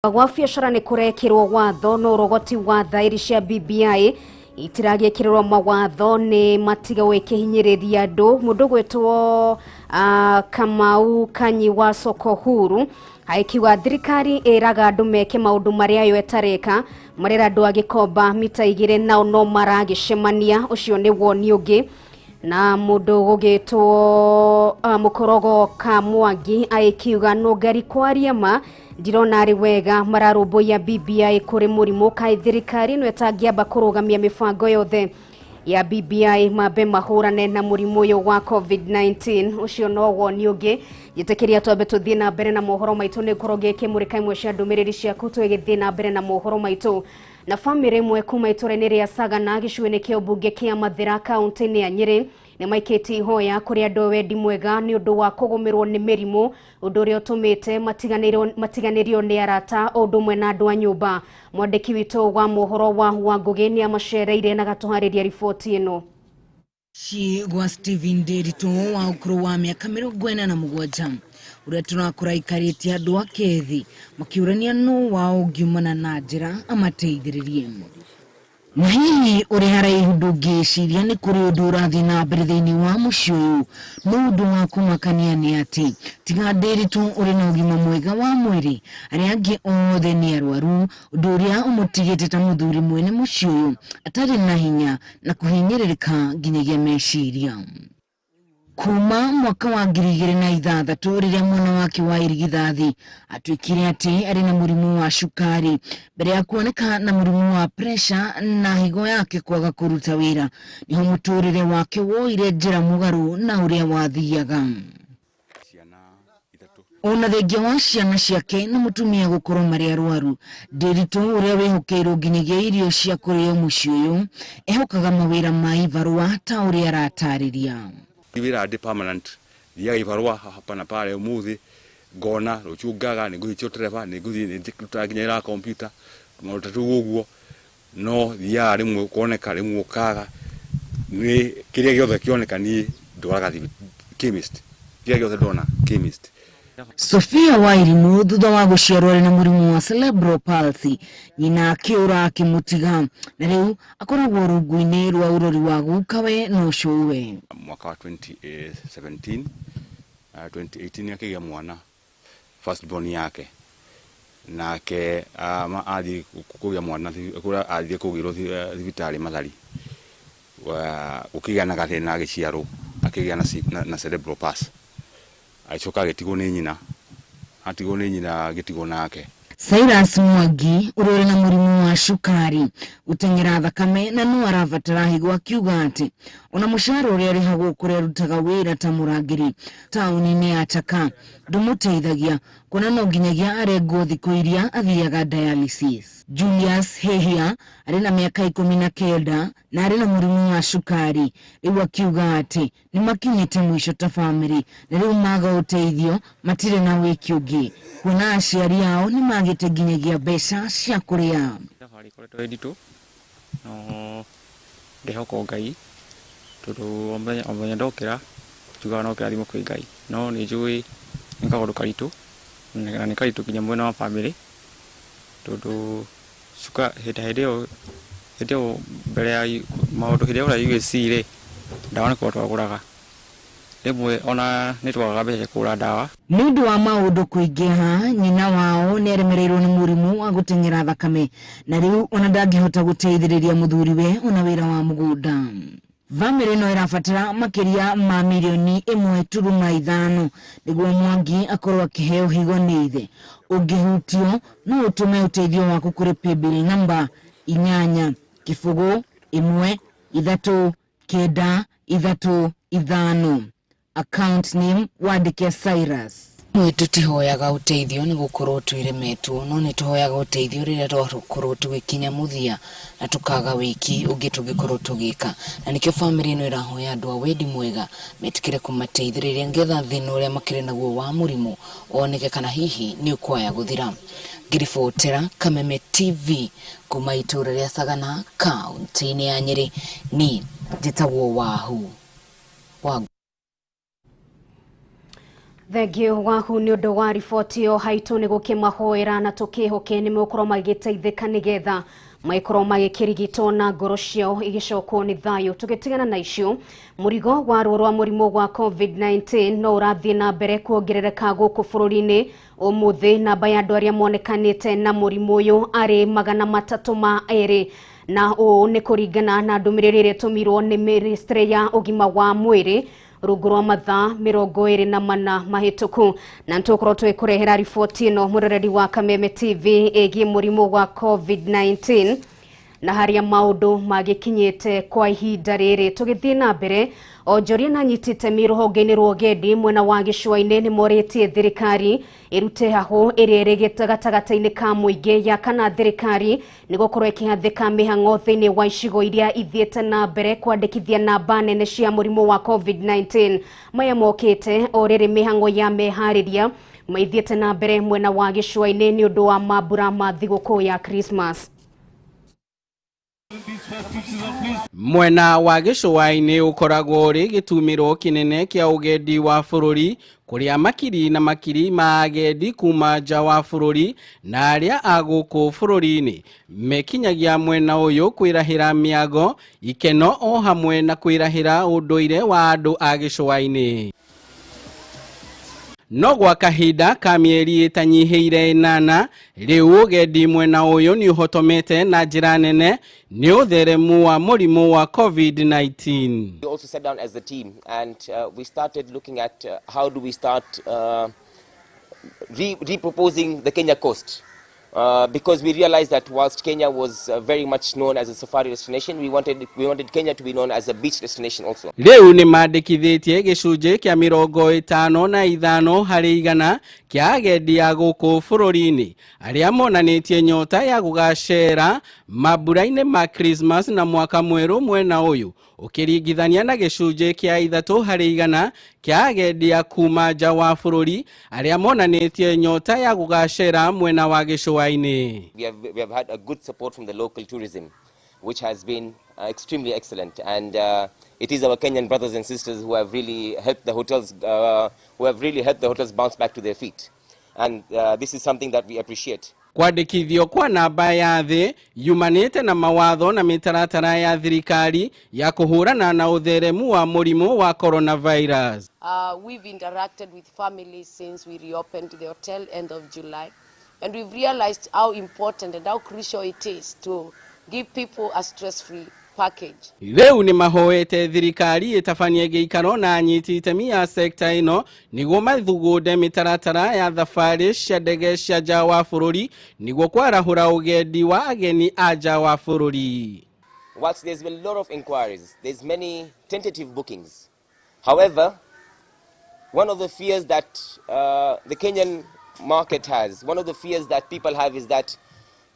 Gwa biacara nĩ kũrekĩrwo watho no ũrogoti wa thaĩri cia BBI itiragĩkĩrĩrwo mawatho nĩ matigwo ĩkĩhinyĩrĩria andũ. Mũndũ gwĩtwo Kamau Kanyi wa Soko Huru agĩkiuga thirikari ĩraga andũ meke maũndũ marĩa yo ĩtareka, marera andũ a Gĩkomba mita 2 nao no maragĩcemania. Ũcio nĩ woni ũngĩ. Na mũndũ gũgĩtwo Mũkorogo ka Mwangi agĩkiuga nũngari kwaria ma ndirona arĩ wega mararũmbũiya BBI kũrĩ mũrimũ, kaĩ thirikari ĩno ĩtangĩamba kũrũgamia mĩbango yothe ya BBI mambe mahũrane na mũrimũ ũyũ wa COVID-19. Ũcio no woni ũngĩ. Njĩtĩkĩria twambe tũthiĩ na mbere na mohoro maitũ, nĩ ngorwo ngĩkĩmũrĩka imwe cia ndũmĩrĩri ciaku tũgĩthiĩ na mbere na mohoro maitũ. Na bamĩrĩ ĩmwe kuma itũra-inĩ rĩa Sagana gĩcigo-inĩ kĩa ũmbunge kĩa Mathĩra kaũntĩ-inĩ ya Nyĩrĩ nĩ maikĩtie ihoya kũrĩ andũ a wendi mwega nĩ ũndũ wa kũgũmĩrwo nĩ mĩrimũ, ũndũ ũrĩa ũtũmĩte matiganĩrio nĩ arata o ũndũ ũmwe na andũ a nyũmba. Mwandĩki witũ wa mohoro wa Wangũgĩ nĩ amacereire na agatũharĩria riboti ĩno. Mũciĩ gwa Stephen Nderitu wa ũkũrũ wa mĩaka 47 ũrĩa tũrakora aikarĩtie andũ ake thĩ makĩũrania nũ wao ũngiumana na njĩra amateithĩrĩrie. Na hihi ũrĩ haraihu ndũngĩciria nĩ kũrĩ ũndũ ũrathiĩ na mbere thĩinĩ wa mũciĩ ũyũ, no ũndũ wa kũmakania nĩ atĩ tiga Nderitu ũrĩ na ũgima mwega wa mwĩrĩ, arĩa angĩ othe nĩ arwaru, ũndũ ũrĩa ũmũtigĩte ta mũthuri mwene mũciĩ ũyũ atarĩ na hinya na kũhinyĩrĩrĩka nginyagia meciria. Kuma mwaka wa 2006 rĩrĩa mwana wake wa irigithathi atuĩkire atĩ arĩ na mũrimũ wa cukari, mbere ya kuoneka na mũrimũ wa pressure na higo yake kwaga kũruta wĩra, nĩho mũtũrĩre wake woire njĩra mũgarũ na ũrĩa wathiaga. Ona thengia wa ciana ciake na mũtumia gũkorwo marĩ arwaru, Nderitu ũrĩa wĩhokeirwo nginyagia irio cia kũrĩo mũciĩ ũyũ ehokaga mawĩra ma ibarũa ta ũrĩa aratarĩria. Wĩra ndĩ permanent, thiaga ibarũa hapa na pale, ũmũthĩ ngona, rũciũ ngaga, nĩ ngũthiĩ tereba, nĩ ngũthiĩ nĩ ndutaga nginya wĩra wa kompiuta, maũndũ ta tũu ũguo, no thiaga rĩmwe ũkoneka, rĩmwe ũkaga, nĩ kĩrĩa gĩothe kĩoneka niĩ ndwaraga chemist, kĩrĩa gĩothe ndona chemist. Sophia Wairimu thutha wa gũciarwo arĩ na mũrimũ wa cerebral palsy, nyina akĩũra akĩmũtiga na rĩu akoragwo rungu-inĩ rwa ũrori wa gukawe na ũcũwe. Mwaka wa 2017, 2018 akĩgĩa mwana first born yake, nake athiĩ kũgĩa mwana kũrĩa athiĩ kũgĩrwo thibitarĩ Mathari, gũkĩgĩa na gathĩna agĩciarwo akĩgĩa na cerebral palsy, agĩcoka agĩtigwo nĩ nyina, atigwo nĩ nyina agĩtigwo nake. Cyrus Mwangi ũrĩa ũrĩ na mũrimũ wa cukari gũteng'era thakame na no arabatara higo akiuga atĩ ona mũcara ũrĩa arĩhagwo kũrĩa arutaga wĩra ta mũrangĩri taũni-inĩ ya Chaka ndũmũteithagia kuona no nginyagia arengwo thikũ iria athiaga dialysis. Julius Hehia arĩ na mĩaka 19 na arĩ na mũrimũ wa cukari, rĩu akiuga atĩ nĩ makinyĩte mũico ta bamĩrĩ na rĩu maga ũteithio matirĩ na wĩki ũngĩ kuona aciari ao nĩ magĩte nginyagia mbeca cia kũrĩa. Thabarĩ ĩkoretwo ĩ nditũ no ndĩhoka Ngai tondũ o mũthenya ndokĩra njugaga no kĩrathimo kwĩ Ngai, no nĩ njũĩ nĩ kaũndũ karitũ na nĩ karitũ nginya mwena wa bamĩrĩ tondũ hĩndĩ ĩyo mbere ya maũndũ hĩndĩ ĩrĩa ũra UAC rĩ, ndawa nĩ kũgũra twagũraga, rĩmwe ona nĩ twagaga mbeca cia kũgũra ndawa. Nĩ ũndũ wa maũndũ kũingĩha, nyina wao nĩ aremereirwo nĩ mũrimũ wa gũteng'era thakame na rĩu ona ndangĩhota gũteithĩrĩria mũthuriwe ona wĩra wa mũgũnda. Bamĩrĩ ĩno ĩrabatara makĩria ma mirioni 1.5 nĩguo Mwangi akorwo akĩheo higo nĩ ithe. Ũngĩhutio no ũtũme ũteithio waku kũrĩ paybill namba 8 0 1 3 9 3 5. Account name wandĩke Cyrus. Mwe tũtihoyaga ũteithio nĩ gũkorwo twĩremetwo, no nĩ tũhoyaga ũteithio rĩrĩa twakorwo tũgĩkinya mũthia na tũkaga wĩki ũngĩ tũngĩkorwo tũgĩka, na nĩkĩo bamĩrĩ ĩno ĩrahoya andũ a wendi mwega metĩkĩre kũmateithĩrĩria nĩgetha thĩna ũrĩa makĩrĩ naguo wa mũrimũ woneke kana hihi nĩ ũkwaya gũthira. Ngĩribotera Kameme TV kuma itũra rĩa Sagana kaũntĩ-inĩ ya Nyĩrĩ, niĩ njĩtagwo Wahu wa. Thengio waku nĩ ũndũ wa riboti ĩyo haitũ nĩ gũkĩmahoera na tũkĩhoke nĩ megũkorwo magĩteithĩka nĩgetha magĩkorwo magĩkĩrigitwo na ngoro ciao igĩcokwo nĩ thayũ. Tũgĩtigana na icio, mũrigo wa ruo rwa mũrimũ wa COVID-19 no ũrathiĩ na mbere kuongerereka gũkũ bũrũri-inĩ. Ũmũthĩ namba ya andũ arĩa monekanĩte na mũrimũ ũyũ arĩ 302, na ũũ nĩ kũringana na ndũmĩrĩri ĩrĩa ĩtũmirwo nĩ ministry ya ũgima wa mwĩrĩ rungu rwa mathaa 24 mahĩtũku. Na nĩtũgũkorwo tũgĩkũrehera riboti ĩno mũroreri wa Kameme TV ĩgiĩ mũrimũ wa COVID-19 na harĩa maũndũ magĩkinyĩte kwa ihinda rĩrĩ. Tũgĩthiĩ na mbere, onjoria na anyiti itemi rũhonge-inĩ rwa ũgendi mwena wa gĩcũa-inĩ nĩ morĩtie thirikari ĩrute hahũ ĩrĩa ĩrĩ gatagatĩ-inĩ ka mũingĩ ya kana thirikari nĩ gũkorwo ĩkĩhathĩka mĩhang'o thĩinĩ wa icigo iria ithiĩte na mbere kwandĩkithia namba nene cia mũrimũ wa COVID-19. Maya mokĩte o rĩrĩ mĩhang'o ya meharĩria maithiĩte na mbere mwena wa gĩcũa-inĩ nĩ ũndũ wa mambura ma thigũkũ ya Christmas. Mwena wa gĩcũa-inĩ ũkoragwo ũrĩ gĩtumĩro kĩnene kĩa ũgendi wa bũrũri kũrĩa makiri na makiri ma agendi kuma nja wa bũrũri na arĩa a gũkũ bũrũri-inĩ mekinyagia mwena ũyũ kwĩrahĩra mĩago, ikeno o hamwe na kwĩrahĩra ũndũire wa andũ a gĩcũa-inĩ. No gwa kahinda ka mĩeri ĩtanyihĩire 8 rĩu ũgendi mwena ũyũ nĩ ũhotomete na njĩra nene nĩ ũtheremu wa mũrimũ wa COVID-19. We also sat down as a team and we started looking at how do we start reproposing the Kenya coast. Because we realized that whilst Kenya was very much known as a safari destination, we wanted Kenya to be known as a beach destination also. Rĩu nĩ mandĩkithĩtie gĩcunjĩ kĩa 55 harĩ igana kĩa agendi a gũkũ bũrũri-inĩ arĩa monanĩtie nyota ya gũgacera mambura-inĩ ma Christmas na mwaka mwerũ mwena ũyũ ũkĩringithania na gĩcunjĩ kĩa 3 harĩ igana kĩa agendi a kuma nja wa bũrũri arĩa monanĩtie nyota ya gũgacera mwena wa gĩcũa-inĩ. We have had a good support from the local tourism, which has been extremely excellent, and it is our Kenyan brothers and sisters who have really helped the hotels, bounce back to their feet, and this is something that we appreciate. Kwandĩkithio kwa namba ya thĩ yumanĩte na mawatho na mĩtaratara ya thirikari ya kũhũrana na ũtheremu wa mũrimũ wa coronavirus. We've interacted with families since we reopened the hotel end of July, and we've realized how important and how crucial it is to give people a stress-free package. Rĩu nĩ mahoete thirikari ĩtabanie gĩikaro na anyiti itemi ya sekta ĩno nĩguo mathugunde mĩtaratara ya thabarĩ cia ndege cia nja wa bũrũri nĩguo kwarahũra ũgendi wa ageni a nja wa bũrũri. Whilst there's been a lot of inquiries, there's many tentative bookings. However, one of the fears that the Kenyan market has, one of the fears that people have is that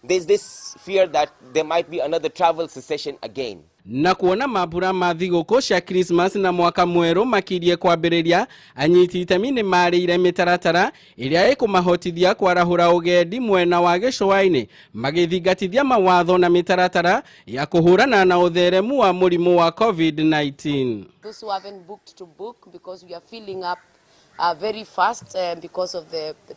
there's this fear that there might be another travel cessation again. Na kuona mambura ma thigũkũ cia Christmas na mwaka mwerũ makirie kwambĩrĩria, anyiti itemi nĩ marĩire mĩtaratara ĩrĩa ĩkũmahotithia kwarahũra ũgendi mwena wa gĩcũa-inĩ magĩthingatithia mawatho na mĩtaratara ya kũhũrana na ũtheremu wa mũrimũ wa COVID-19. Those who haven't booked to book, because we are filling up very fast because of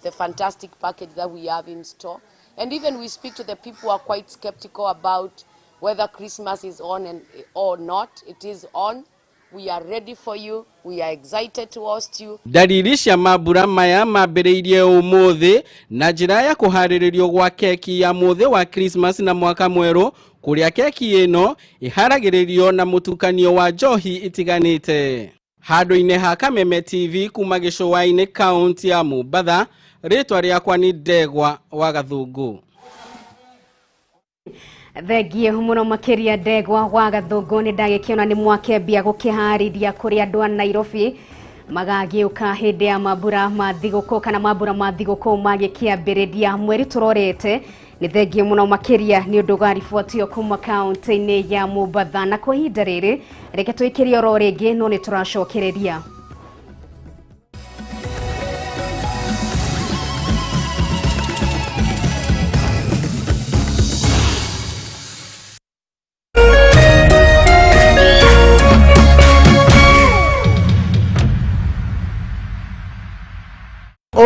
the fantastic package that we have in store. And even we speak to the people who are quite skeptical about whether Christmas is on and or not. It is on. We are ready for you. We are excited to host you. Dalili cia mambura maya mambĩrĩirie ũmũthĩ na njĩra ya kũharĩrĩrio gwa keki ya mũthĩ wa Christmas na mwaka mwerũ kũrĩa keki ĩno ĩharagĩrĩrio na mũtukanio wa njohi itiganĩte. Handũ-inĩ ha Kameme TV kuma gĩcũa-inĩ kaunti ya Mombatha, rĩtwa rĩakwa nĩ Ndegwa wa Gathũngũ. Thengiũ mũno makĩria Ndegwa wa Gathũngũ, nĩ ndagĩkĩona nĩ mwakĩambia gũkĩharĩria kũrĩa andũ a Nairobi magagĩũka hĩndĩ ya mambura ma thigũkũ kana mambura ma thigũkũ magĩkĩambĩrĩria mweri tũrorete. Nĩ thengiũ mũno makĩria nĩ ũndũ wa riboti ĩyo kuma kaunti-inĩ ya Mombatha. Na kwa ihinda rĩrĩ reke tũikĩrie oro rĩngĩ, no nĩ tũracokereria.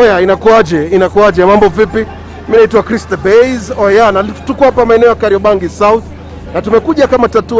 Oya, inakuaje? Inakuaje? Mambo vipi? Mimi naitwa Chris the Base. Oya, na tuko hapa maeneo ya Kariobangi South na tumekuja kama Tatua